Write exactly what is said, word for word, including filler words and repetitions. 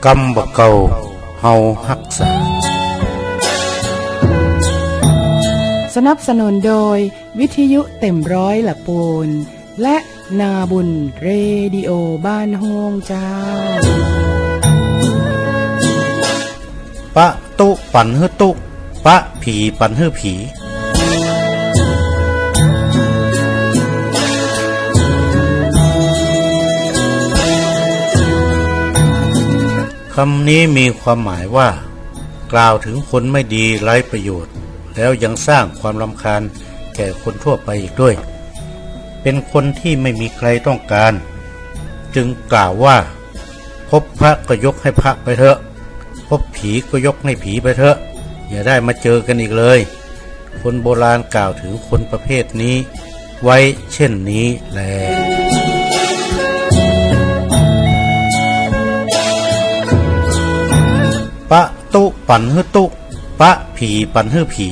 กำบ่าเก่า เฮาฮักษา สนับสนุนโดยวิทยุเต็มร้อยละปูน และนาบุญเรดิโอบ้านโฮ่งเจ้า ปะตุ๊ปันหื้อตุ๊ ปะผีปันหื้อผี คำนี้มีความหมายว่า กล่าวถึงคนไม่ดีไร้ประโยชน์ แล้วยังสร้างความรำคาญแก่คนทั่วไปอีกด้วย เป็นคนที่ไม่มีใครต้องการ จึงกล่าวว่า พบพระก็ยกให้พระไปเถอะ พบผีก็ยกให้ผีไปเถอะ อย่าได้มาเจอกันอีกเลย คนโบราณกล่าวถึงคนประเภทนี้ไว้เช่นนี้แล ปะตุ๊ปันหื้อตุ๊ ปะผีปันหื้อผี